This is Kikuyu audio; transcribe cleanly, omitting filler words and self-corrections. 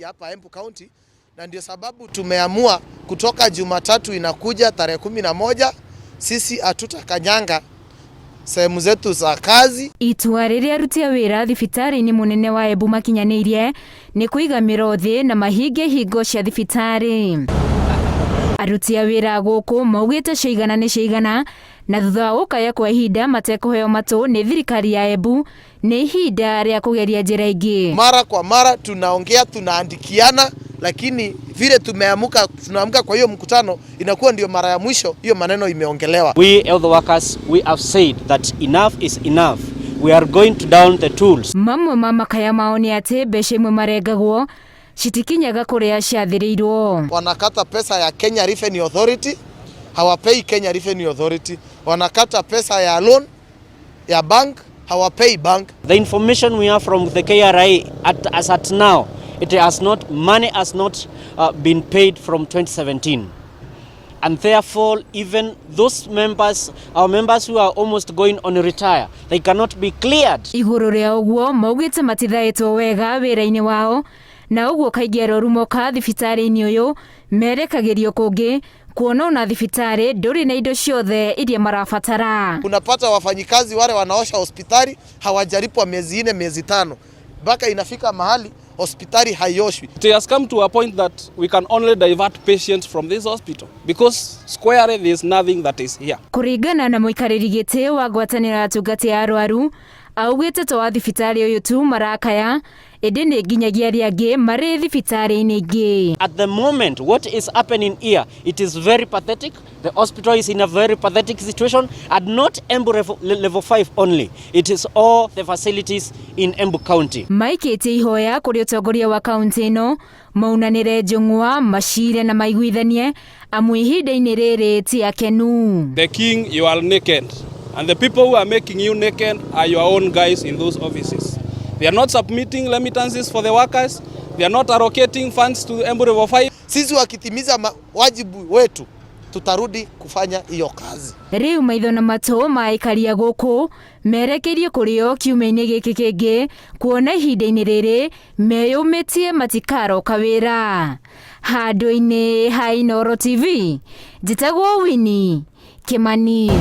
Hapa Embu County, na ndio sababu tumeamua kutoka Jumatatu inakuja tarehe 11 sisi hatutakanyanga sehemu zetu za kazi. Itua rĩrĩa aruti a wĩra thibitarĩ-inĩ mũnene wa Embu makinyanĩirie nĩ kũiga mĩro thĩ na mahinge hingo cia thibitarĩ. Aruti a wĩra gũkũ maugĩte ciaigana nĩ ciaigana na thutha wa gũkaya kwa ihinda matekũheo matũ nĩ thirikari ya Embu nĩ ihinda rĩa kũgeria njĩra ingĩ. Mara kwa mara tunaongea, tunaandikiana, lakini vile tumeamuka, tunaamka kwa hiyo mkutano inakuwa ndio mara ya mwisho hiyo maneno imeongelewa. We health workers, we have said that enough is enough. We are going to down the tools. Mamwe ma makaya mao nĩ atĩ mbeca imwe marengagwo citikinyaga kũrĩa ciathĩrĩirwo. Wanakata pesa ya Kenya Revenue Authority, hawapei Kenya Revenue Authority. Wanakata pesa ya loan ya bank, hawapei bank. The information we have from the KRA as at now, it has not, money has not been paid from 2017. And therefore, even those members, our members who are almost going on retire, they cannot be cleared. Igũrũ rĩa ũguo maugĩte matithaĩtwo wega wĩra-inĩ wao na ũguo kaingĩ arwaru moka thibitarĩ-inĩ ũyũ merekagĩrio kũngĩ kuona ona thibitarĩ ndũrĩ na indo ciothe iria marabatara. Unapata wafanyikazi wale wanaosha hospitali hawajalipwa miezi 4, miezi 5, mpaka inafika mahali hospitali haioshwi. It has come to a point that we can only divert patients from this hospital because squarely there is nothing that is here. Kũringana na mũikarĩri gĩtĩ wa ngwatanĩro ya atungati a arwaru augĩte to wa thibitarĩ ũyũ tu marakaya ĩndĩ nĩ nginyagia arĩa angĩ marĩ thibitarĩ-inĩ ingĩ. At the moment, what is happening here, it is very pathetic. The hospital is in a very pathetic situation, and not Embu level 5 only. It is all the facilities in Embu County. Maikĩtie ihoya kũrĩ ũtongoria wa kaunti ĩno maunanĩre njũng'wa macire na maiguithanie amu ihinda-inĩ rĩrĩ ti akenu. The king, you are naked. And the people who are making you naked are your own guys in those offices. They are not submitting remittances for the workers. They are not allocating funds to Embu Level 5. Sisi wakitimiza wajibu wetu tutarudi kufanya hiyo kazi. Rĩu maitho na matũ ma aikaria gũkũ merekeirio kũrĩ o kiumia-inĩ gĩkĩ kĩngĩ kuona ihinda-inĩ rĩrĩ meyũmĩtie matikaroka wĩra. Handũ-inĩ ha Inooro TV njĩtagwo Winnie Kimani.